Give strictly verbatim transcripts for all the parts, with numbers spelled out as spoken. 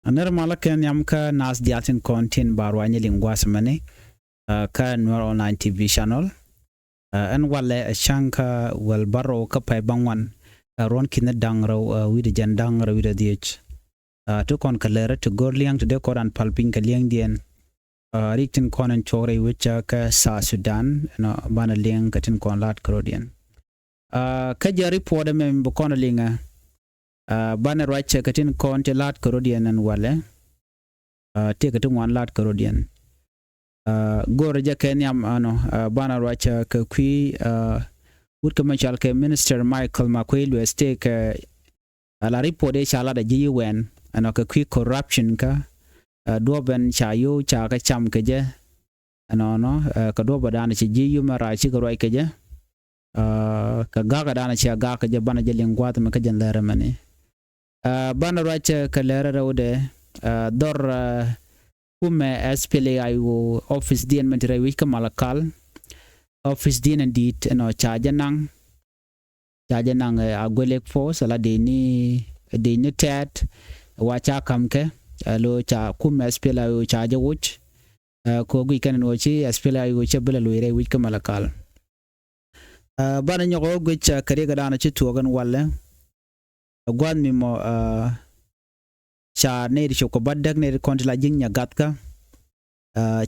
Nɛr malä kɛ nhiam kä naath diaal tin kɔn tin ba ruany liŋ gua̱a̱th mɛni kä Nuer Online T V channel. Ɛn walɛ ɛ cäŋ kä wäl bärɔw kä pay bäŋuan, ruɔ̱n ki̱n da̱ŋ rɛw wi̱cdɛ jiɛn da̱ŋ rɛw wi̱cdɛ dhiec. Ti kɔn kɛ lɛr ti go̱r liɛŋ ti dee kɔn an pal piny kɛ liɛŋdiɛn. Rik tin kɔn in cuɔk rɛy wec kä South Sudan, ɛnɔ banɛ liɛŋ kɛ tin kɔn la̱t kärɔ̱diɛn. Kä jɛ report ɛmɛ mi bi kɔn liŋɛ, banɛ ruac kɛ tin kɔn ti la̱t kärɔ̱diɛn ɛn walɛ. Tëëkɛ ti ŋuan la̱t kärɔ̱diɛn. Go̱rɛ jɛ kɛ nhiam ɛnɔ, banɛ ruac kɛ kui̱ wut kɛ mɛ cɔal kɛ Minister Michael Makuei Lueth tëëkɛ ala report ëë ca lat ɛ ji̱ U N ɛnɔ kɛ kui̱ corruption kä duɔ̱p ɛn ca yio̱w ca kɛ cam kɛ jɛ. Ɛnɔnɔ kɛ duɔ̱p ɛ danɛ ci ji̱ human rights cikɛ ruac kɛ jɛ. Kɛ ga̱kä danɛ cia ga̱kä jɛ banɛ jɛ liŋ gua̱a̱th mi kä jɛn lɛr ɛmɛni. Banɛ ruac kɛ lɛr rɛwdɛ, dhɔr kumɛ S P L A I O office diɛn mɛn ti rɛy wi̱c kä Malakal. Office diɛn ɛn di̱i̱t ɛnɔ ca jɛ naŋ. Ca jɛ naŋ a guelek force ala dee ni, dee ni tɛɛt wa ca ka̱m kɛ. Lo ca kumɛ S P L A I O ca jɛ woc. Kɛ guic kɛn ɛn wä ci S P L A I O cɛ bi lɛ loc rɛy wi̱c kä Malakal. Banɛ nyɔk ɣä guic kɛ riɛk danɔ ci tuɔɔk ɛn walɛ. Ɛ gua̱a̱th mi mɔ ca nɛy ti cop kɛ bädäk nɛy ti kɔn ti la ji̱ŋ nyɛ gathkä.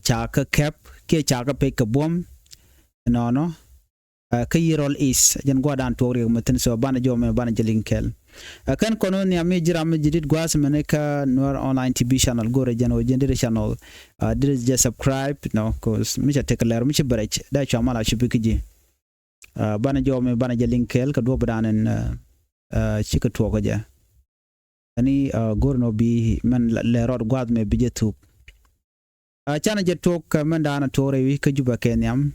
Ca kä kɛp kiɛ ca kä pec kɛ buɔ̱m. Ɛnɔnɔ kä Yirol East jɛn gua̱a̱th danɔ tuɔɔk riɛk mi thi̱n, so banɛ jɔmɛ banɛ jɛ liŋ kɛl. Kɛn kɔn wä nhiam mi ji̱ ram mi ji̱ dit gua̱a̱th mɛni kä Nuer Online T V channel go̱rɛ jɛn wä jɛn dit channel. Dit jɛ subscribe nɔ, cause mi ca tek lɛr mi ci bɛ rɛc dee cua mal a cupi kä ji̱. Banɛ jɔmɛ banɛ jɛ liŋ kɛl kɛ duɔ̱p danɔ ɛn cikɛ tuɔɔk kä jɛ. Ani go̱r nɔ bi mɛn lɛ rɔɔd gua̱a̱th mɛ bi jɛ thuk. Canɛ jɛ tuɔk kɛ mɛn da̱a̱n a tuɔk rɛy wi̱c kä Juba kɛ nhiam.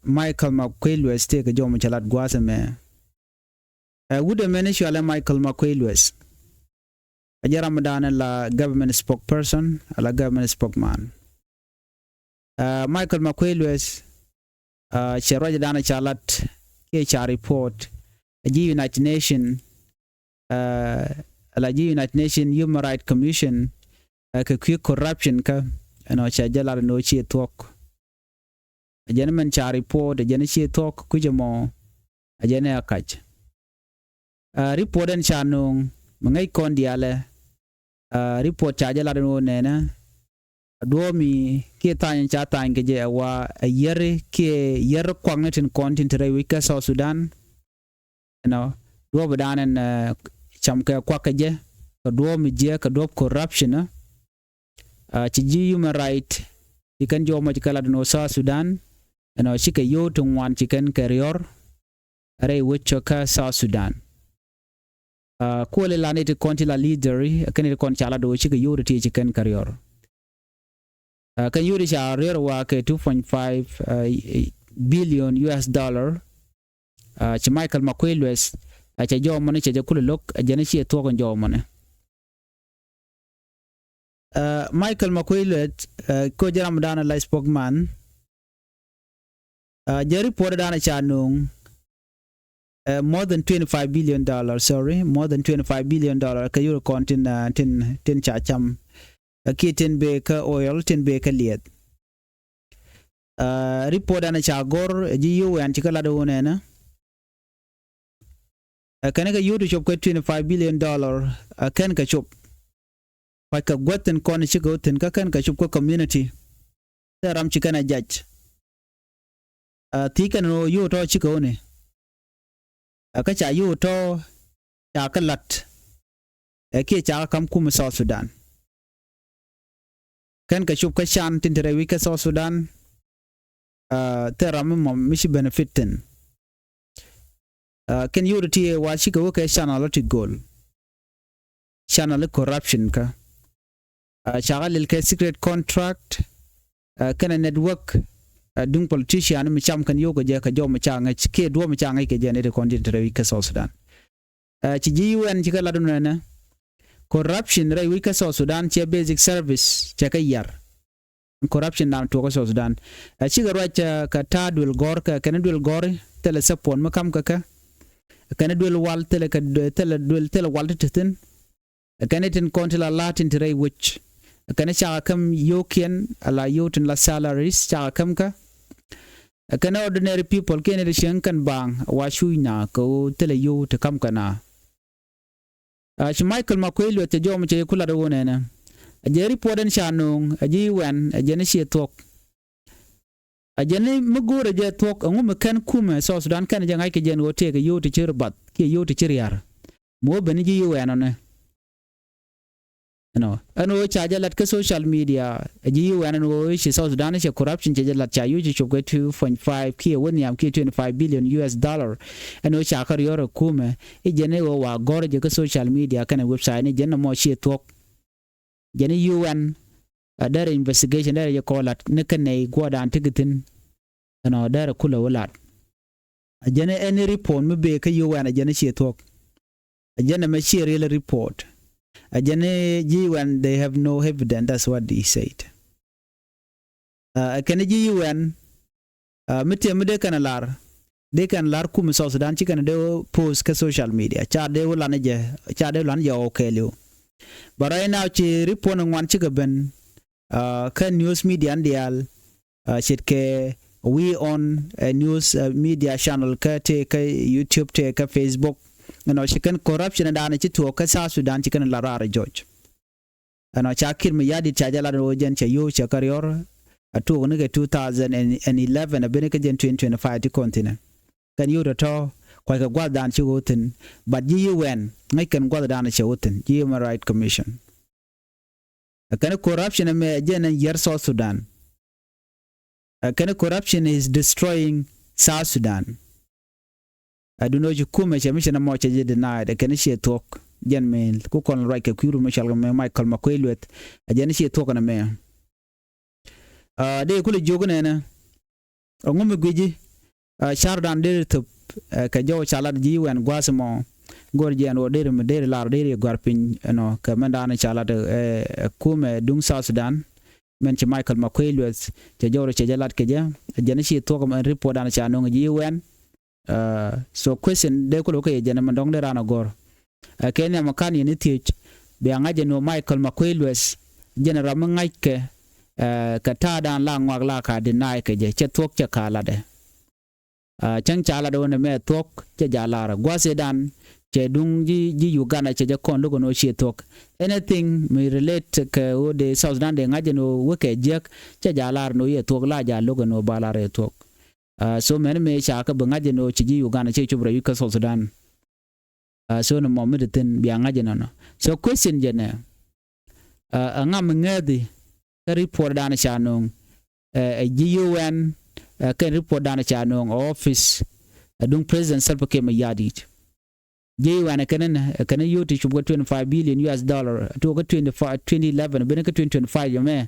Michael Makuei Lueth tëëkɛ jɔw mi cɛ lat gua̱a̱th ɛmɛ. Wut ɛmɛn i̱ cualɛ Michael Makuei Lueth. A jɛ ram da̱a̱n la government spokesperson ala government spokesman. Michael Makuei Lueth cɛ ruac da̱a̱n ca lat kiɛ ca report a ji̱ United Nation, ala ji̱ United Nation Human Rights Commission kɛ kui̱ corruption kä ɛnɔ cɛ jɛ lat ɛn ɣöö ciɛ thuɔ̱k. A jɛn mɛn ca report a jɛn ciɛ thuɔ̱k kui̱cɛ mɔ a jɛn ɛ a kac. Report ɛn ca no̱o̱ŋ mi ŋäc kɔn diaalɛ. Report ca jɛ lat ɛn ɣöö nɛnɛ a duɔ̱ɔ̱mi kiɛ tha̱a̱ny ca tha̱a̱ny kɛ jɛ ɛ wa ɛ yɛri kiɛ yɛri kuakni tin kɔn tin te rɛy wi̱c kä South Sudan. Ɛnɔ duɔ̱ɔ̱p da̱a̱n ɛn cam kɛ kuak kɛ jɛ kɛ duɔ̱ɔ̱p mi jiɛ kɛ duɔ̱ɔ̱p corruption. Ci ji̱ human right ci kɛn jɔw mɔ ci kɛ lat ɛn ɣöö South Sudan ɛnɔ cikɛ yio̱w ti ŋuan ci kɛn kɛ riɔ̱r rɛy wec cɔ kä South Sudan. Kuɔli la ni ti kɔn ti la leader kɛn ti kɔn ca lat ɣöö cikɛ yio̱w ti ti ci kɛn kɛ riɔ̱r. Kɛn yio̱w ti ca riɔ̱r wa kɛ two point five billion U S dollar. Ci Michael Makuei Lueth a cɛ jɔw mɔni cɛ jɛ kulɛ lo̱k a jɛn ciɛ thuɔ̱k in jɔw mɔni. Michael Makuei Lueth ko jɛ ram da̱a̱n la spokesman. Jɛ report da̱a̱n ca no̱o̱ŋ more than twenty five billion dollar, sorry, more than twenty five billion dollar kɛ yio̱w kɔn tin tin tin ca cam. Kiɛ tin bee kä oil tin bee kä liɛth. Report da̱a̱n ca go̱r ji̱ U N ci kä lat ɣöö nɛnɛ. Ɛ kɛn kɛ yio̱w ti cop kɛ twenty five billion dollar ɛ kɛn kɛ cop. Kuac kɛ guäth tin kɔn cikɛ wä thi̱n kä kɛn kɛ cop kä community. Thil ram ci kɛn ɛ jac. Ɛ thi̱i̱ kɛn ɣöö yio̱w tɔ̱ cikɛ wä ni. Ɛ kä ca yio̱w tɔ̱ ca kä la̱t. Ɛ kiɛ ca kä ka̱m kum South Sudan. Kɛn kɛ cop kä can tin te rɛy wi̱c kä South Sudan. Thil ram mi mɔ mi ci benefit thi̱n. Kɛn yio̱w ti ti wa cikɛ wä kɛ channel ti go̱o̱l. Channel corruption kä. Ca kä lil kɛ secret contract. Kɛnɛ network. Duŋ politician mi cam kɛn yio̱w kɛ jɛ kɛ jɔw mi ca ŋäc kiɛ duɔ̱ɔ̱p mi ca ŋäc kɛ jɛ ni ti kɔn tin te rɛy wi̱c kä South Sudan. Ci ji̱ U N ci kɛ lat wun ɛnɛ. Corruption rɛy wi̱c kä South Sudan cɛ basic service cɛ kɛ yar. Corruption dan tuɔk kä South Sudan. Ɛ cikɛ ruac kɛ ta̱a̱ duël gɔ̱r kɛ kɛn duël gɔ̱r thilɛ support mi ka̱m kɛ kɛ. Kɛn duël wal thilɛ kɛ thilɛ duël thilɛ wal ti ti thi̱n. Ɛ kɛn i̱ tin kɔn ti la la̱a̱t tin ti rɛy wec. Ɛ kɛn i̱ cakɛ käm yio̱o̱kiɛn ala yio̱o̱ tin la salaries cakɛ käm kä. Ɛ kɛn i̱ ordinary people kiɛn i̱ ti cieŋ kɛn baaŋ wa cuuc na kɛ ɣöö thilɛ yio̱o̱ ti ka̱m kɛ na. Ɛ ci Michael Makuei Lueth cɛ jɔɔm cɛ yi kulat ɣöö nɛnɛ. Ɛ jɛ report ɛn ca nööŋ ɛ ji̱ U N ɛ jɛn i̱ ciɛ thuɔ̱k. Ɛ jɛn i̱ mi go̱o̱rɛ jɛ thuɔ̱k ɛŋu mi kɛn kumɛ South Sudan kɛn jɛ ŋa̱c kɛ jɛn ɣöö tëëkɛ yio̱w ti ci ri bath kiɛ yio̱w ti ci ria̱r. Mi wä ben ji̱ U N ɔnɛ. Ɛnɔ ɛn ɣöö ca jɛ lat kä social media ɛ ji̱ U N ɛn ɣöö ci South Sudan cɛ corruption cɛ jɛ lat ca yuc ci cop kɛ two point five kiɛ wä nhiam kiɛ twenty five billion U S dollar. Ɛn ɣöö ca kä riɔr ɛ kumɛ i̱ jɛn i̱ ɣöö wa gɔ̱r jɛ kä social media kɛnɛ website ni jɛn nɔmɔ ciɛ thuɔ̱k. Jɛn i̱ U N a derɛ investigation derɛ jɛ kɔɔlat ni kɛ nɛy guɔdan ti ki thi̱n. Ɛnɔ derɛ kulɛ wä lat. A jɛn i̱ ɛn i̱ report mi bee kä U N a jɛn i̱ ciɛ thuɔ̱k. A jɛn ɛmɛ ciɛ real report. A jɛn i̱ ji̱ U N they have no evidence, that's what he said. Ɛ kɛn ji̱ U N mi tiɛm mi dee kɛn lar dee kɛn lar kum South Sudan ci kɛn dee post kä social media ca dee wä lan jɛ ca dee lan jɛ ɣɔw kɛɛliw. But right now ci report ni ŋuan cikɛ ben kä news media ni diaal ce̱tkɛ we on news media channel kä tëë kä YouTube tëë kä Facebook. Ɛnɔ ci kɛn corruption dan ci tuɔɔk kä South Sudan ci kɛn lar raar jɔc. Ɛnɔ ca Kiir Mayardit ca jɛ lat ɣöö jɛn cɛ yio̱w cɛ kä riɔr a tuɔɔk ni kɛ two thousand and eleven a ben kä jɛn twenty twenty-five ti kɔn thi̱n. Kɛn yio̱w tɔ̱tɔ̱ kuackɛ gua̱thdan ci ɣöö thi̱n. But ji̱ U N ŋäc kɛn gua̱thdan cɛ ɣöö thi̱n ji̱ Human Rights Commission. Ɛ kɛn corruption ɛmɛ ɛ jɛn ɛn yɛr South Sudan. Ɛ kɛn corruption is destroying South Sudan. Ɛ dun ɣöö ci kumɛ cɛ mi cɛ nɛ mɔ cɛ jɛ denied ɛ kɛn ciɛ thuɔ̱k. Jɛn mi ku kɔn ruac kɛ kui̱ run mi cɔal kɛ mɛ Michael Makuei Lueth ɛ jɛn ciɛ thuɔ̱k ɛn ɛmɛ. Dee kulɛ jiök nɛnɛ ɛŋu mi gui̱ci. Cardan deri thop kɛ jɔw ca lat ji̱ wɛn gua̱a̱th mɔ. Go̱r jiɛn wä deri mi deri lar deri gua̱r piny ɛnɔ kɛ mɛn dan ca lat ɛ kumɛ duŋ South Sudan. Mɛn ci Michael Makuei Lueth cɛ jɔw rɛ cɛ jɛ lat kɛ jɛ. Jɛn ci thuɔk mɛn report dan ca no̱ŋ ji̱ wɛn. So question dee kulo kɛ yɛ jɛn mɛn dɔ̱ŋ dee ran a gɔ̱r. Kɛ nhiam kan yɛn i̱ thiec bia ŋa̱c jɛ ni wä Michael Makuei Lueth jɛn ram mi ŋa̱ckɛ. Kɛ ta̱a̱ dan la ŋuak la ka deny kɛ jɛ cɛ thuɔk cɛ ka latdɛ. Cäŋ ca lat wä ni mɛ thuɔk cɛ ja lar gua̱sidan. Cɛ duŋ ji̱ ji̱ Uganda cɛ jɛ kɔn lo̱k ɛn wä ciɛ thuɔk. Anything mi relate kɛ wä dee South Sudan dee ŋa̱c jɛ ni wä wekɛ jiäk cɛ ja lar ni wä yɛ thuɔk la ja lo̱k ɛn wä ba lar yɛ thuɔk. So mɛn mëë ca kä bi ŋa̱c jɛ ni wä ci ji̱ Uganda cɛ cop rɛy wi̱c kä South Sudan. So ni mɔ mi ti thi̱n bia ŋa̱c jɛ nɔnɔ. So question jɛ nɛ. Ɛ ŋa mi ŋääthi kä report dan ca no̱o̱ŋ. Ɛ ji̱ U N kɛn report dan ca no̱o̱ŋ office. Ɛ duŋ President Salva Kiir Mayardit. Ji̱ U N ɛ kɛn ɛ kɛn yio̱w ti cop kä twenty five billion U S dollar tuɔɔk kä twenty five, twenty eleven ben kä twenty twenty five jɛ mɛ.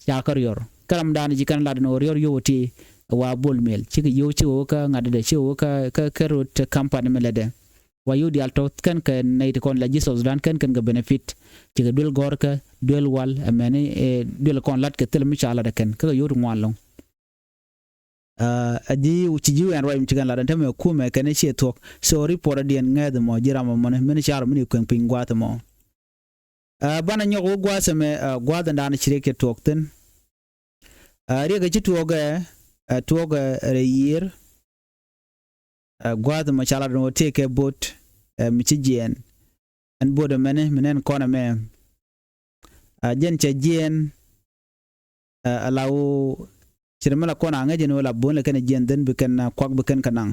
Ca kä riɔr kä ram dan ji̱ kɛn lat ni wä riɔr yio̱w ti. Wa Bol Mel cikɛ yio̱w cikɛ wä kä ŋa̱t dɛ cikɛ wä kä kä rot company mi lɛ dɛ. Wa yio̱w diaal tɔ̱ kɛn kɛ nɛy ti kɔn la ji̱ South Sudan kɛn kɛn kɛ benefit. Cikɛ duel gɔ̱rkɛ duel wal ɛmɛni duel kɔn lat kɛ thil mi ca lat ɛ kɛn kä kɛ yio̱w ti ŋuan lo̱ŋ. Ɛ ji̱ ci ji̱ wɛn ruac mi ci kɛn lat ɛn tämɛ kumɛ kɛn ciɛ thuɔ̱k. So report adiɛn ŋɛɛth ɛmɔ ji̱ ram ɛmɔni mini ca rɔ mini kueŋ piny gua̱a̱th ɛmɔ. Ɛ banɛ nyɔk wä gua̱a̱th ɛmɛ ɛ gua̱a̱th ɛn daanɛ ci riɛk cɛ tuɔɔk thi̱n. Ɛ riɛk ɛ ci tuɔɔk ɛ ɛ tuɔɔk ɛ rɛy yiër. Ɛ gua̱a̱th ɛmɔ ca lat ɛn wä tëëkɛ bo̱o̱t ɛ mi ci jiɛɛn. Ɛn bo̱o̱t ɛmɛni mi nɛn kɔn ɛmɛ. Ɛ jɛn cɛ jiɛɛn. Ɛ ala wä ci rɛ mi la kɔn a ŋäc ɛn wä la bo̱o̱n lɛ kɛn ɛ jiɛɛn dhän bi kɛn kuak bi kɛn kɛ naŋ.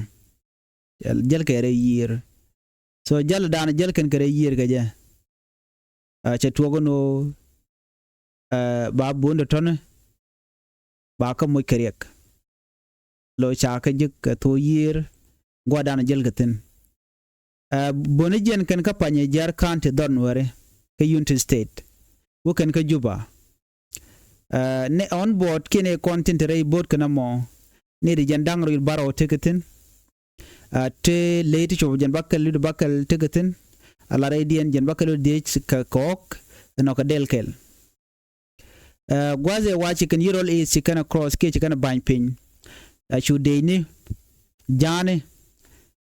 Jäl kɛ rɛy yiër. So jäl dan jäl kɛn kɛ rɛy yiër kɛ jɛ. Ɛ cɛ tuɔk ɛn wä ɛ ba bo̱o̱n dɛ tɔ̱ni. Ba kä moc kɛ riɛk. Lo ca kä ji̱k kɛ thok yiër gua̱dan jäl kɛ thi̱n. Ɛ bo̱ni jiɛn kɛn kä panyɛ jiar ka̱n ti dhɔr nuɛri kä Unity State. Wä kɛn kä Juba. Ɛ ni on board kiɛn ɛ kɔn tin te rɛy bo̱o̱t kɛn ɛmɔ ni ri jiɛn da̱ŋ rɔ yut barɔw tekɛ thi̱n. Ɛ te ley ti cop jiɛn bakɛl lut bakɛl tekɛ thi̱n. Ala rɛydiɛn jiɛn bakɛl lut dhiec kɛ kɔɔk ɛnɔ kɛ del kɛl. Ɛ gua̱th ɛ wa ci kɛn yirol i̱ ci kɛn ɛ cross kiɛ ci kɛn ɛ ba̱ny piny. Ɛ cu dec ni ja̱a̱ni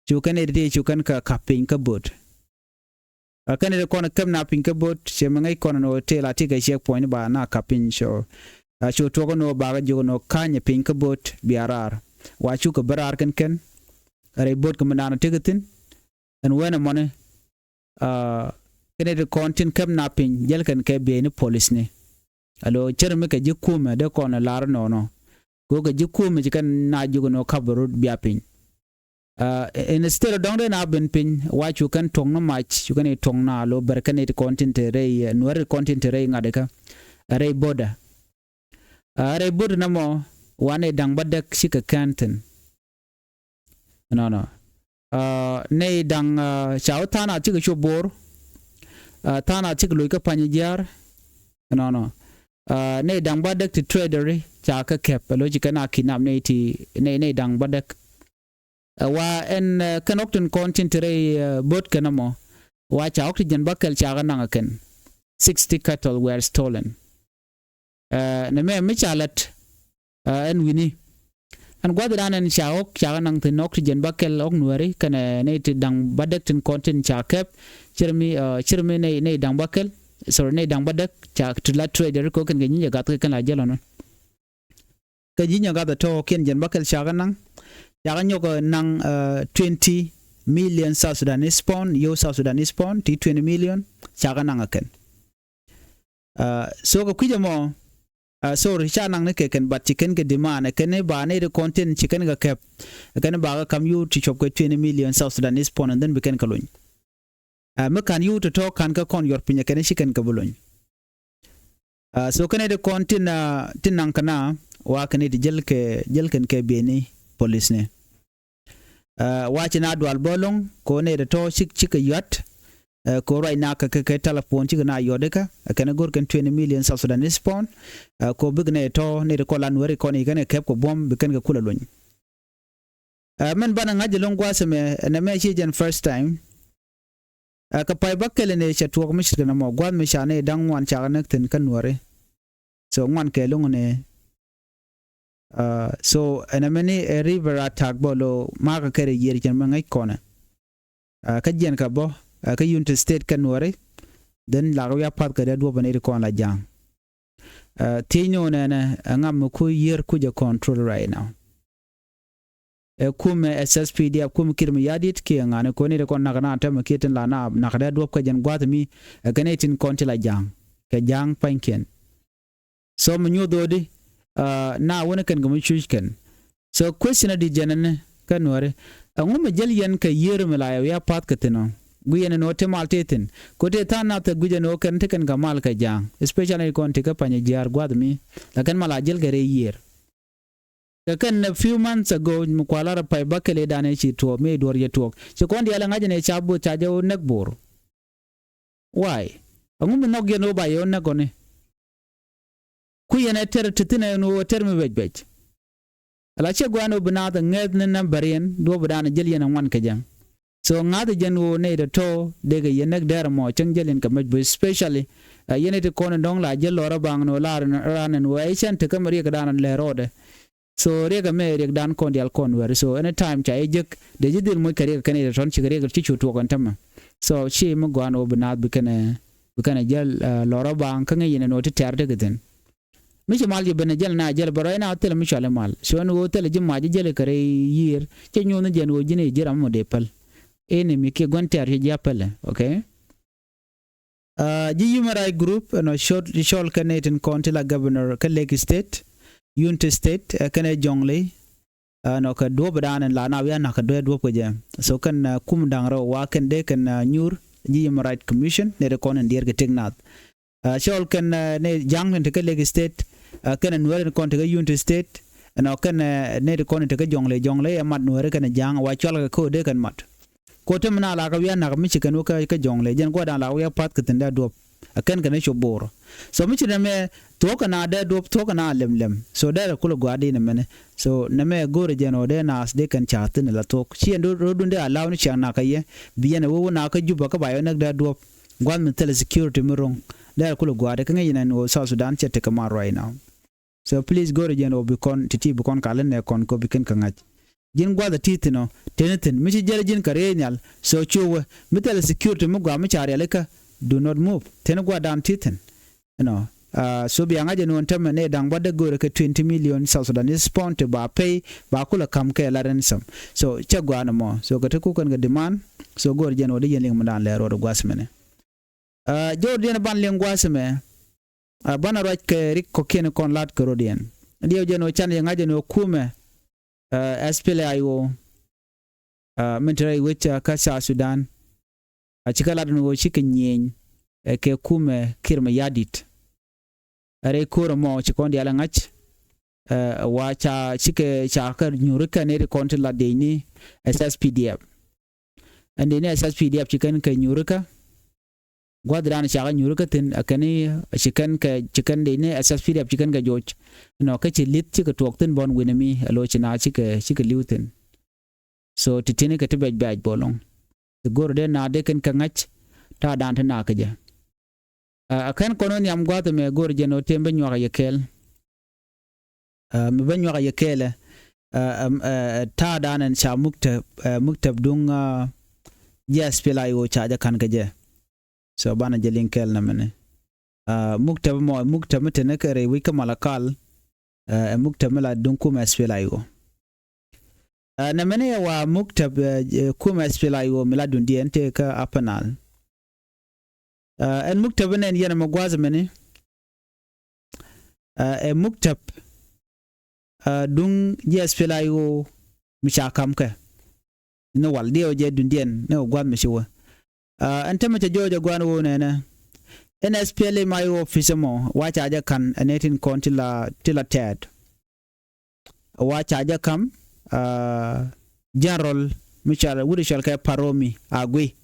cu kɛn ɛ ti cu kɛn kɛ ka̱p piny kä bo̱o̱t. Ɛ kɛn ri kɔn kɛp na piny kä bo̱o̱t cɛ mi ŋäc kɔn ni ɣöö tëë la ti kɛ checkpoint ba na kap piny. So ɛ cu tuɔk ni ɣöö bakɛ jiök ni ɣöö ka̱nyɛ piny kä bo̱o̱t bia raar. Wa cukɛ bä raar kɛn kɛn rɛy bo̱o̱t kɛ mi naan ɔ tekɛ thi̱n. Ɛn wen ɛmɔni kɛn ri kɔn tin kɛp na piny jäl kɛn kɛ bieyni polisni. Alo cär mi kɛ ji̱ kumɛ dee kɔn lar nɔnɔ. Kɛ ɣöö kɛ ji̱ kumɛ ci kɛn na jiök ni ɣöö kap rot bia piny. Instead ɔ dɔ̱ŋ dee na ben piny wa cu kɛn tuɔ̱ŋ ni mac cu kɛn i̱ tuɔ̱ŋ na lo bɛr kɛn i̱ kɔn tin te rɛy nuɛr i̱ kɔn tin te rɛy ŋa̱t ikä rɛy bo̱o̱tdä. Rɛy bo̱o̱tdä nɔmɔ wa nɛy da̱ŋ bädäk cikɛ kɛn thi̱n. Nɔnɔ nɛy da̱ŋ ca wä tha̱a̱ŋ a cikɛ cop bo̱o̱r. Tha̱a̱ŋ a cikɛ loc kä pa̱ny jiaar. Nɔnɔ nɛy da̱ŋ bädäk ti traderi ca kä kɛp ɛ lo̱c ci kɛn a kidnap nɛy ti nɛy nɛy da̱ŋ bädäk. Ɛ wa ɛn kɛn ɣɔk tin kɔn tin te rɛy bo̱o̱t kɛn ɛmɔ wa ca ɣɔk ti jɛn bäkɛl ca kɛ naŋ ɛ kɛn. Sixty cattle were stolen. Nɛ mɛ mi ca lät ɛn wi̱ni ɛn gua̱thdan ɛn ca ɣɔk ca kɛ naŋ thi̱n ɣɔk ti jɛn bäkɛl ɣɔk nuɛri kɛnɛ nɛy ti da̱ŋ bädäk tin kɔn tin ca kɛp. Cir mi cir mi nɛy nɛy da̱ŋ bäkɛl, sorry, nɛy da̱ŋ bädäk ca ti la traderi kɛ ɣöö kɛn kɛ nyinyɛ gath kɛ kɛn la jäl ɔnɔ. Kä ji̱ nyɔk gath ɛ tɔ̱ kiɛn jɛn bäkɛl cakɛ naŋ. Cakɛ nyɔk naŋ twenty million South Sudanese pound, yo South Sudanese pound ti twenty million cakɛ naŋ ɛ kɛn. So kɛ kui̱c ɛmɔ, sorry, ca naŋ ni kɛ kɛn, but ci kɛn kɛ demand ɛ kɛn i̱ ba nɛy ti kɔn tin ci kɛn kɛ kɛp ɛ kɛn i̱ ba kɛ kam yio̱w ti cuɔp kɛ twenty million South Sudanese pound and then bi kɛn kɛ lony. Mi ka̱n yio̱w tɔ̱tɔ̱ ka̱n kä kɔn yɔr piny ɛ kɛn ci kɛn kɛ bi lony. So kɛn ɛ ti kɔn tin tin naŋ kɛn a wa kɛn ɛ ti jäl kɛ jäl kɛn kɛ bieyni polisni. Wa ci na dual bä lo̱ŋ ko nɛ ti tɔ̱ cik cik kɛ yuat. Ko ruac na kɛ kɛ telephone cik na yuɔt ikä kɛn ɛ go̱r kɛn twenty million South Sudanese pound. Ko bik nɛ tɔ̱ nɛ ti kɔn la nuɛri kɔn i̱ kɛn kɛ kɛp kɛ buɔ̱m bi kɛn kɛ kulɛ lony. Ɛ mɛn banɛ ŋa̱c jɛ lo̱ŋ gua̱a̱th ɛmɛ ɛnɛ mɛ ci jɛn first time. Ɛ kɛ pay bäkɛl ɛn ëë cɛ tuɔɔk mi ce̱tkɛ nɔmɔ gua̱a̱th mi ca nɛy da̱ŋ ŋuan cakɛ näk thi̱n kä nuääri. So ŋuan kɛ lo̱ŋ ɛn ëë. So ɛnɛ mɛni ɛ river attack bä lo makä kɛrɛ yiër cɛn mɛ ŋäc kɔnɛ. Kä jiɛn kɛ bä kä Unity State kä nuääri. Then lakɛ wi̱i̱ apath kɛ dee duɔ̱p ɛn ëë ti kɔn la ja̱a̱ŋ. Thiec ni wä nɛnɛ ɛ ŋam mi ku yiër ku jɛ control right now. Ɛ kumɛ ɛ S S P D F kumɛ kiɛt mi ya̱di̱t kiɛ ŋa̱ni kɔn i̱ rɛ kɔn nakä na tɛmɛ kiɛ tin la na nakä dee duɔ̱p kɛ jɛn gua̱th mi. Ɛ kɛn i̱ tin kɔn ti la ja̱a̱ŋ kɛ ja̱a̱ŋ pa̱ny kiɛn. So mi nyuɔth ɣöödi na wä ni kɛn kɛ mi cuc kɛn. So question adi jɛn ɛn kä nuääri ɛŋu mi jäl yɛn kɛ yiër mi la yɛ wi̱i̱ apath kɛ thi̱n ɔ. Gui̱ yɛn ɛn ɣöö ti mal ti thi̱n ko ti tha̱a̱ŋ nath ɛ gui̱c ɛn ɣöö kɛn ti kɛn kɛ mal kɛ ja̱a̱ŋ especially kɔn ti kä pa̱ny jiaar gua̱th mi. Lakin mal a jäl kɛ rɛy yiër. Kɛ kɛn a few months ago mi kua̱r lar a pay bäkɛl i̱ danɛ ci tuɔɔk mi duɔ̱r yɛ tuɔɔk ci kɔn diaal ɛ ŋa̱c ɛn ɛ ca bo̱o̱th ca jɛ wä näk bo̱o̱r. Why? Ɛŋu mi nhɔk yɛn ɣöö ba yɛ wä näk ɣɔni? Ku yɛn ɛ tɛr ti thi̱n ɛn ɣöö ɛ tɛr mi bɛc bɛc. Ala ciɛ gua̱a̱n ɣöö bi naath ɛ ŋɛth ni nambäriɛn duɔ̱ɔ̱p i̱ danɛ jäl yɛn ɛ ŋuan kɛ jɛ. So ŋa̱th jɛn ɣöö nɛy tɔ̱tɔ̱ dee kɛ yɛ näk dɛr ɛmɔ cäŋ jäl yɛn kɛ mec bo̱o̱th especially. Yɛn iti kɔn in dɔ̱ŋ la jäl lɔr a baŋ ni wä lar in ran in wä i̱ cɛn tekä mi riɛk dan in lɛr rɔɔdɛ. So riɛk ɛmɛ riɛk dan kɔn dial kɔn wɛr so any time ca i̱ jek dee ji̱ dhil moc kɛ riɛk kɛn iti tɔ̱n cikɛ riɛk ci cu tuɔk in tämɛ. So ci mi gɔan wä bi naath bi kɛn bi kɛn jäl lɔr a baŋ kä ŋäc yɛn in wä ti tɛ̈r tekɛ thi̱n. Mi ci mal ji̱ ben a jäl na jäl bä rɔy na thilɛ mi cuali mal cuɛ ni ɣöö thilɛ ji̱ mac ji̱ jäl kɛ rɛy yiër. Cɛ nyuɔ̱th ni jɛn ɣöö ji̱n i̱ ji̱ ram mɔ dee päl. Ini mi kiɛ gua̱n tɛ̈r ci ji̱ a päl. Okay. Ji̱ human right group ɛnɔ cɔl kɛn itin kɔn ti la governor kä Lake State, Unity State kɛn ɛ Jonglei. Ɛnɔ kɛ duɔ̱p dan in la na wi̱i̱ a na̱k kɛ duɛ duɔ̱p kɛ jɛ. So kɛn kum da̱ŋ rɛw wa kɛn dee kɛn nyuur ji̱ human right commission nɛy ti kɔn in diɛɛr kɛ tëk nath. Cɔl kɛn nɛy ja̱a̱ŋ tin te kä Lake State. Kɛn nuääri tin kɔn te kä Unity State. Ɛnɔ kɛn nɛy ti kɔn in te kä Jonglei Jonglei ɛ mat nuääri kɛn ja̱a̱ŋ wa cɔal kɛ ko̱o̱t dee kɛn mat. Ko̱o̱t te mi na la kɛ wi̱i̱ a na̱k mi ci kɛn wä kä Jonglei jɛn gua̱dan la kɛ wi̱i̱ a pa̱th kɛ thi̱n dee duɔ̱p. Ɛ kɛn kɛn cop bo̱o̱r. So mi ci nɛmɛ thuɔ̱k kɛn a dee duɔ̱p thuɔ̱k kɛn a lɛm lɛm so dee rɛ kulɛ gua̱a̱r di nɛmɛni. So nɛmɛ go̱o̱rɛ jɛn ɣöö dee naath dee kɛn ca̱a̱th thi̱n ala thuɔ̱k ci ɛn rot run dee a la̱w ni ciaŋ nakä yɛ. Bi yɛn ɛ wee wä nakä Juba kä ba yɛ wä näk dee duɔ̱p. Gua̱th mi thilɛ security mi ro̱ŋ. Dee rɛ kulɛ gua̱a̱r di kä ŋäc yɛn ɛn ɣöö South Sudan cɛ tekɛ mal right now. So please go̱o̱rɛ jɛn ɣöö bi kɔn ti̱ti̱ bi kɔn kalä nɛ kɔn kɔ bi kɛn kä ŋa̱c. Ji̱n gua̱th a ti thi̱n ɔ, teni thi̱n mi ci jɛl ji̱n kɛ riey nhial. So cu wee mi thil security mi gɔaa mi ca rialikä, do not move. Teni gua̱dan ti thi̱n. Ɛnɔ, so bia ŋa̱c ɛn ɣöö ɛn tämɛ nɛy da̱ŋ bä dee go̱o̱rɛ kɛ twenty million South Sudanese pound ti ba pay, ba kulɛ ka̱m kɛ la ransom. So cɛ gɔaa ɛn ɛmɔ. So kɛ ti kukɛn kɛ demand. So go̱o̱rɛ jɛn ɣöö dee yɛn liŋ mi da̱a̱n lɛɛr rɔɔdɛ gua̱a̱th mɛnɛ. Jɔwdiɛn ban liŋ gua̱a̱th mɛ, banɛ ruac kɛ rik kɔ̱kiɛn kɔn la̱t kɛ rɔɔdiɛn. Diɛw jɛn ɣöö can yɛ ŋa̱c ɛn ɣöö kumɛ SPLA-IO, min te rɛy wec kä South Sudan, a cikɛ lat ɛn ɣöö cikɛ nyieny kɛ kumɛ Kiir Mayardit. Rɛy ko̱r ɛmɔ ci kɔn diaal ɛ ŋa̱c, wa ca cikɛ ca kɛ nyuurikä nɛy ti kɔn ti la diecni SSPDF. Ɛn diecni SSPDF ci kɛn kɛ nyuurikä. Gua̱thdan cakɛ nyuurikä thi̱n ɛ kɛn ci kɛn kɛ ci kɛn diecni SSPDF ci kɛn kɛ joc. Nɔ kä ci li̱th cikɛ tuɔɔk thi̱n bɔn wi̱nɛ mi ɛ lo̱c ci na cikɛ cikɛ li̱w thi̱n. So ti ti̱ni kɛ ti bɛc bɛc bä ɛlɔ̱ŋ. Ti go̱r dee na dee kɛn kɛ ŋa̱c ta̱a̱dan ti na kä jɛ. Ɛ kɛn kɔn wä nhiam gua̱a̱th ɛmɛ go̱r jɛn ɣöö tëë mi bä nyuak a yɛ kɛɛl. Mi bä nyuak a yɛ kɛɛlɛ, ta̱a̱dan ɛn ca muktäp, muktäp duŋ ji̱ SPLA-IO ca jɛ ka̱n kä jɛ. So banɛ jɛ liŋ kɛɛl nɛmɛni. Muktäp mɔ, muktäp mi te ni kɛ rɛy wec kä Malakal, ɛ muktäp mi la duŋ kumɛ SPLA-IO. Nɛmɛni ɛ wa muktäp kumɛ SPLA-IO mi la duŋdiɛn tëë kä Upper Nile. Ɛn muktäp inɛn yɛn ɛmɛ gua̱a̱th ɛmɛni, ɛ muktäp duŋ ji̱ SPLA-IO mi ca ka̱m kɛ ni wal diɛw jɛ duŋdiɛn ni wä gua̱a̱th mi ci wä. Ɛn tämɛ cɛ jɔɔc ɛ gua̱a̱n wä nɛnɛ. Ɛn SPLA-IO office ɛmɔ wa ca jɛ ka̱n ɛ nɛy tin kɔn ti la, ti la tɛɛt. Wa ca jɛ ka̱m General mi cɔal wut cɔal kɛ Paromi Agui.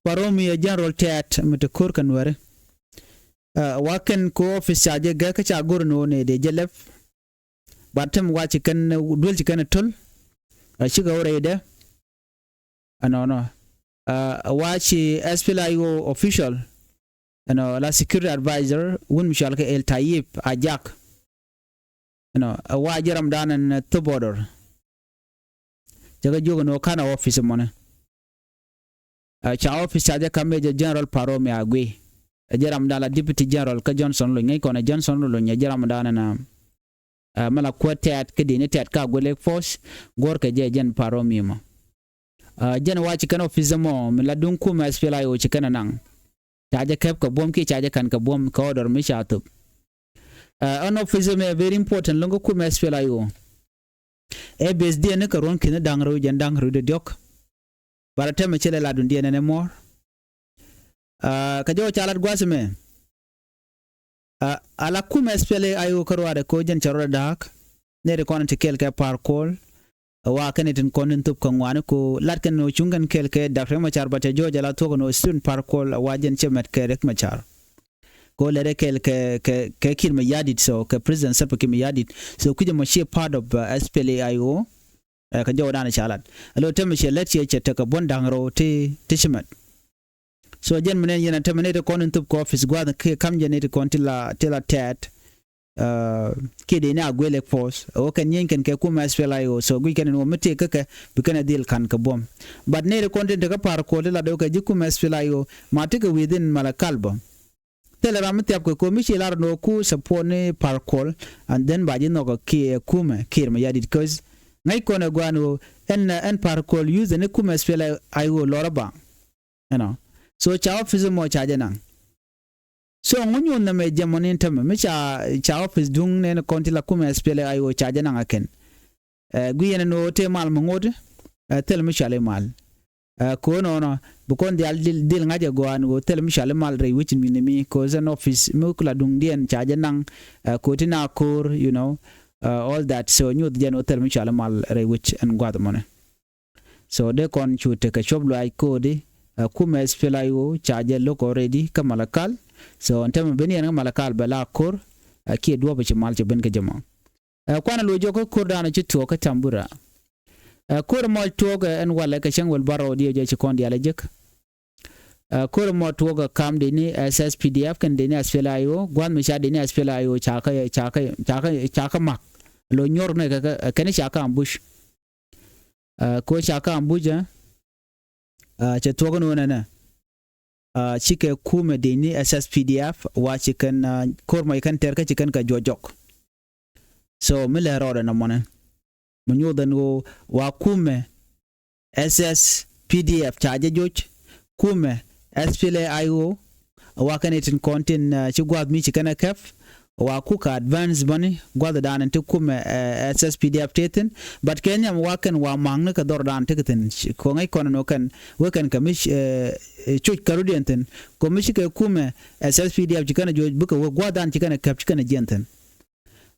Paromi ɛ General tɛɛt mi te ko̱r kɛ Nuɛri. Wa kɛn kɛ office ca jɛ gɛ kä ca go̱r ni wä nɛy dee jɛ lɛp. But tämɛ wa ci kɛn duel ci kɛn ɛ töl. Cikɛ wä rɛydɛ. Ɛnɔnɔ. Wa ci SPLA-IO official, ɛnɔ, la security advisor wun mi cɔal kɛ El Tayib Ajak. Ɛnɔ, wa jɛ ramdan ɛn thop order. Cɛ kɛ jiök ɛn ɣöö ka̱n ɛ office mɔnɛ. Ca office ca jɛ ka̱m Major General Paromi Agui. Ɛ jɛ ramdan la Deputy General kä Johnson Olony, ŋäc kɔn ɛ Johnson Olony ɛ jɛ ramdan ɛn a mi la kuäär tɛ̈t kä di̱ni tɛ̈t kä Agui Lake Force, guɔ̱rkɛ jɛ jɛn Paromi mɔ. Jɛn wa ci kɛn office mɔ mi la duŋ kumɛ SPLA-IO ci kɛn ɛ naŋ. Ca jɛ kɛp kɛ buɔ̱m kiɛ ca jɛ ka̱n kɛ buɔ̱m kɛ order mi ca thop. Ɛn office mɛ very important lo̱ŋ kä kumɛ SPLA-IO. Ɛ base diɛn ni kɛ ruɔ̱n ki̱n da̱ŋ rɛw jɛn da̱ŋ rɛw dee diɔ̱k. But a tɛmɛ ci lɛ la duŋdiɛn ɛn ɛ muɔ̱ɔ̱r. Kä jɔw ca lat gua̱a̱th mɛ. Ala kumɛ SPLA-IO kä ruaadɛ ko jɛn cɛ rɔɔdɛ da̱a̱k. Nɛy ti kɔn ti kɛɛl kɛ Par Kuol. Wa kɛn tin kɔn tin thop kä ŋuani ko lat kɛn ni wä cuŋ kɛn kɛɛl kɛ Dak Riek Machar, but cɛ jɔɔc ala thuɔ̱k ni wä student Par Kuol wa jɛn cɛ mɛt kɛ Riek Machar. Ko lɛt ɛ kɛɛl kɛ, kɛ, kɛ Kiir Mayardit, so kɛ President Salva Kiir Mayardit. So kui̱cɛ mɔ ciɛ part of SPLA-IO. Kä jɔwdan ca lat alo tɛmɛ ciɛ lɛt ciɛ cɛ tekɛ buɔ̱n da̱ŋ rɛw ti, ti ci mɛt. So jɛn mi nɛn yɛn a tɛmɛ nɛy ti kɔn in thop kɛ office gua̱a̱th kiɛ ka̱m jɛ nɛy ti kɔn ti la, ti la tɛɛt. Kiɛ dee ni Agui Lake Force ɛ wä kɛn nyieeny kɛn kɛ kumɛ SPLA-IO. So guic kɛn in wä mi tëë kä kɛ bi kɛn ɛ dhil ka̱n kɛ buɔ̱m. But nɛy ti kɔn tin tekä Par Kuol ti la dee wä kɛ ji̱ kumɛ SPLA-IO ma tekɛ within Malakal bä. Thilɛ ram mi thiap kɛ ko̱ mi ci lar ni wä ku support ni Par Kuol. And then ba ji̱ nhɔk kiɛ kumɛ Kiir Mayardit, 'cause ŋäc kɔn ɛ gua̱a̱n wä ɛn, ɛn Par Kuol use ni kumɛ SPLA-IO lɔr ɛ ba. Ɛnɔ. So ca office mɔ ca jɛ naŋ. So ŋu nyuɔ̱th nɛmɛ jɛ mɔ ni tɛmɛ mi ca, ca office duŋ nɛn kɔn ti la kumɛ SPLA-IO ca jɛ naŋ a kɛn. Ɛ gui̱ yɛn ɛn ɣöö tëë mal mi ŋot. Ɛ thil mi cɔal i̱ mal. Ɛ ko̱n ɣɔnɔ bi kɔn dhial dhil, dhil ŋa̱c ɛ gɔaa ɛn ɣöö thil mi cɔal i̱ mal rɛy wec mi ni mi ko̱ sɛn office mi kula duŋdiɛn ca jɛ naŋ. Ɛ ko̱ ti na ko̱r, you know, ɛ all that. So nyuɔ̱th jɛn ɣöö thil mi cɔal i̱ mal rɛy wec ɛn gua̱th mɔnɛ. So dee kɔn cu tekɛ cuɔp luaac ko̱o̱di. Ɛ kumɛ SPLA-IO ca jɛ lo̱k already kä Malakal. So ɛn tɛmɛ ben yɛn kä Malakal bɛ la ko̱r. Ɛ kiɛ duɔ̱ɔ̱p ci mal ci ben kä jɛ mɔ. Ɛ kuanɛ lo̱c jɔk kä ko̱r daanɔ ci tuɔɔk kä Tambura. Ɛ ko̱r mɔc tuɔɔk ɛ ɛn walɛ kɛ cäŋ wel barɔw diɛ jɛ ci kɔn diaal ɛ jek. Ɛ ko̱r mɔc tuɔɔk ɛ kam dee ni SSPDF kɛn dee ni SPLA-IO gua̱th mi ca dee ni SPLA-IO ca kä, ca kä, ca kä, ca kä mak. Lo̱c nyuɔr ni kɛ kɛ kɛn ca kä ambush. Ɛ, ko ca ka̱m bucä, ɛ, cɛ thuɔ̱k ni wä nɛnɛ. Ɛ, cikɛ kumɛ dini S S P D F wa ci kɛn, ɛ, ko̱r mɔ ci kɛn tɛr kä ci kɛn kɛ juɔc jɔk. So mi lɛ rɔɔdɛ nɔmɔnɛ mi nyuuth ɛn ɣöö wa kumɛ S S P D F ca jɛ joc, kumɛ S P L A I O, wa kɛn itin kɔn tin, ɛ, ci gua̱a̱th mi ci kɛn ɛ kɛp, wa kukɛ advance bäni gua̱a̱th dan in ti kumɛ, ɛ, S S P D F ti thi̱n. But kɛ nhiam wa kɛn wa ma̱a̱ŋni kɛ dhɔr dan ti kɛ thi̱n. Kɔ ŋäc kɔn ɛn ɣöö kɛn wee kɛn kɛ mi, ɛ, ɛ, cuc kɛ rut yɛn thi̱n. Kɔ mi ci kɛ kumɛ S S P D F ci kɛn ɛ joc bikɛ wee gua̱a̱th dan ci kɛn ɛ kɛp ci kɛn ɛ jiɛn thi̱n.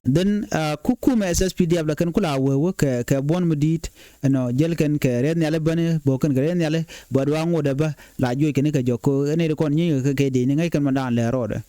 Then, ɛ, ku kumɛ S S P D F la kɛn ku la wee wee kɛ, kɛ buɔ̱n mi di̱i̱t ɛnɔ jäl kɛn kɛ rɛth nhiali bäni bä kɛn kɛ rɛth nhiali bä duaŋ ŋot ɛ bä la juɔc kɛn kɛ jɔk ko ɛn ɛ ri kɔn nyieny kɛ kɛ dee ni ŋäc kɛn ma daan lɛ rɔɔdɛ.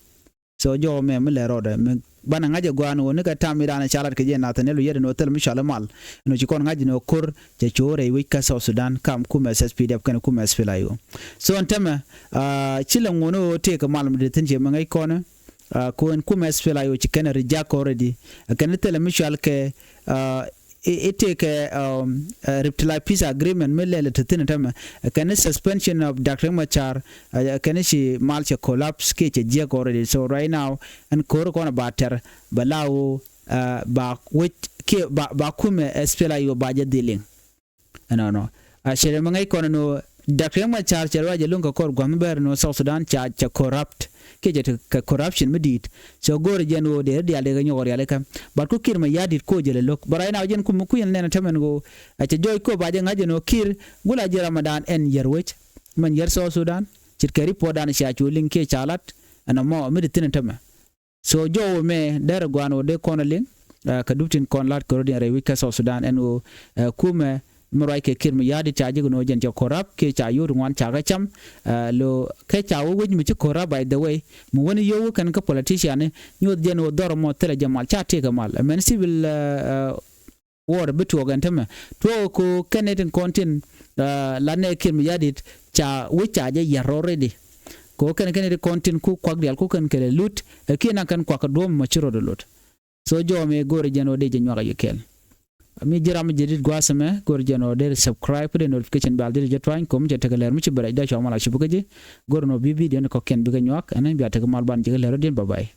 So jɔwä mɛ mi lɛ rɔɔdɛ mi banɛ ŋa̱c ɛ gua̱a̱n ɣöö nikɛ tam mi da̱a̱n ɛ ca lat kɛ jɛ nathɛ ni lu yɛt ɛn ɣöö thil mi cɔal ɛ mal ɛn ɣöö ci kɔn ŋa̱c ɛn ɣöö ko̱r cɛ co̱o̱r rɛy wec kä South Sudan kam kumɛ S S P D F kɛnɛ kumɛ S P L A I O. So ɛn tämɛ, aa, ci lɛ ŋuɔ̱n ɣöö tëëkɛ mal mi dee thi̱n ciɛ mi ŋäc kɔn, aa, kɛ ɣöö ɛn kumɛ S P L A I O ci kɛn ɛ reject already. Ɛ kɛn thilɛ mi cɔal kɛ, aa, i̱, i̱ tëëkɛ, um, ɛ, Revitalized Peace Agreement mi lɛl ɛ te thi̱n ɛ tämɛ. Ɛ kɛn i̱ suspension of Doctor Riek Machar, ɛ, ɛ kɛn i̱ ci mal cɛ collapse kiɛ cɛ jiäk already. So right now, ɛn ko̱r kɔn ɛ ba tɛr, bɛ la ɣöö, ɛ, ba wec kiɛ ba, ba kumɛ S P L A I O ba jɛ dhil liŋ. Ɛnɔnɔ. A cɛ rɛ mi ŋäc kɔn ɛn ɣöö Doctor Riek Machar cɛ ruac ɛ lo̱ŋ kɛ kɔr gua̱th mi bɛr ɛn ɣöö South Sudan ca, ca corrupt. Kiɛ cɛ te kɛ corruption mi di̱i̱t. So go̱o̱rɛ jɛn ɣöö dee ri diaal dee kɛ nyɔk rialikä. But ku Kiir Mayardit ko̱ jɛ lɛ lo̱k. But right now jɛn kum kui̱n nɛn ɛ tämɛn ɣöö a cɛ jɔɔc ko̱ ba jɛ ŋa̱c ɛn ɣöö Kiir gula ji̱ Ramadan ɛn yär wec. Mɛn yär South Sudan. Ce̱tkɛ report dan cia cu liŋ kiɛ ca lat ɛn ɛmɔ mi di thi̱n ɛ tämɛ. So jɔw mɛ derɛ guan wä dee kɔn a liŋ, ɛ, kɛ dup tin kɔn lat kɛ rot in rɛy wi̱c kä South Sudan ɛn ɣöö, ɛ, kumɛ mi ruac kɛ Kiir Mayardit ca ji̱ kɛ nɔ jɛn cɛ corrupt kiɛ ca yot ŋuan ca kɛ cam, ɛ, lo kɛ ca wä wec mi ci corrupt by the way mi wän yio̱w kɛn kä politician ni nyuɔth jɛn wä dhɔr mɔ thilɛ jɛ mal ca tëëkɛ mal. Ɛ mɛn civil, ɛ, ɛ, war bi tuɔɔk ɛn tämɛ. Tuɔɔk ko kɛn ni tin kɔn tin, ɛ, la nɛ Kiir Mayardit ca wec ca jɛ yar already. Ko kɛn kɛn ni tin kɔn tin ku kuak dial ku kɛn kɛ lɛ lut, ɛ kiɛ na kɛn kuak kɛ duɔ̱m mɔ ci rot ɛ lut. So jɔw mi go̱o̱rɛ jɛn ɔ dee jɛ nyuak a yɛ kɛl. Mi ji̱ ram mi jɛ dit gua̱a̱th ɛmɛ go̱o̱rɛ jɛn ɔ dee subscribe ku dee notification bell dee jɛ tuany kom cɛ tekɛ lɛr mi ci bɛ rɛc dee cua mal a cup kä ji̱. Go̱o̱rɛ nɔ bi video ni kɔ̱kiɛn bikɛ nyuak ɛn bia tekɛ mal ban jɛ kɛ lɛr ɔ diɛn bye bye.